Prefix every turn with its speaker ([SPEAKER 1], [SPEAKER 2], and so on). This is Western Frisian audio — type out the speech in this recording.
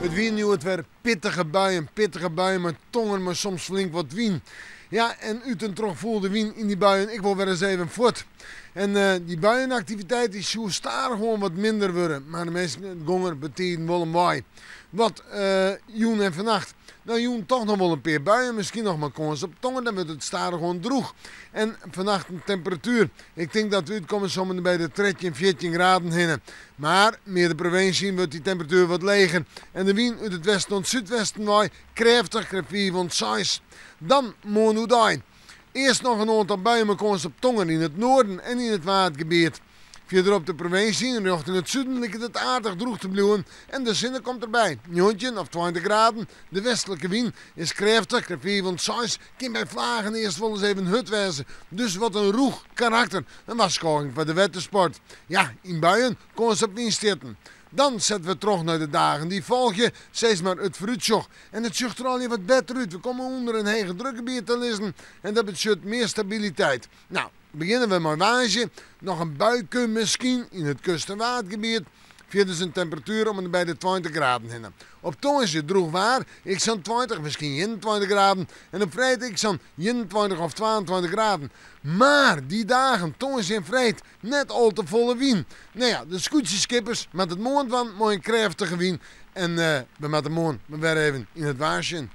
[SPEAKER 1] It wiene hjoed wer pittige buien, pittige buien mei tonger, mei soms flink wat wyn. Ja, en út en troch foel de wyn yn dy buien ek wol wer ris even fuort. En dy buienaktiviteit dy soe stadichoan wat minder wurde, mar de minsken it gong der betiden wol om wei. Wat jûn en fannacht? No jûn toch noch wol in pear buien, miskien noch mei kâns op tonger, dan wurdt it stadichoan drûch. En fannacht in temperatuer, ik tink dat we útkomme sa om en by de 13, 14 graden hinne. Mar mear de provinsje yn wurdt dy temperatuer wat leger en de wyn út it westen oant súdwesten wei krêftich, krêft 5 oant 6. Dan moarn oerdei. Earst noch in oantal buien mei kâns op tonger yn it noarden en yn it Waadgebiet. Fierderop de provinsje yn rjochting it suden liket it aardich drûch te bliuwen en de sinne komt derby. 19 of 20 graden. De westlike wyn is krêftich, krêft 5 oant 6, kin by flagen earst wolris even hurd wêze. Dus wat in rûch karakter. In warskôging foar de wettersport. Ja, yn buien kâns op wynstjitten. Dan sette we troch nei de dagen dy't folgje, sis mar it foarútsjoch. En it sjocht der allegear wat better út. We komme ûnder in hegedrukgebiet te lizzen en dat betsjut mear stabiliteit. No, begjinne we mei woansdei. Noch in buike miskien yn it kust- en Waadgebiet. Fierders in temperatuer om en by de 20 graden hinne. Op tongersdei drûch waar, ek sa'n 20, miskien 21 graden. En op freed ek sa'n 21 of 22 graden. Mar dy dagen, tongersdei en freed, net al te folle wyn. No ja, de skûtsjeskippers moatte it moarn dwaan mei in krêftige wyn. En we moatte moarn mar wer even yn it waar sjen.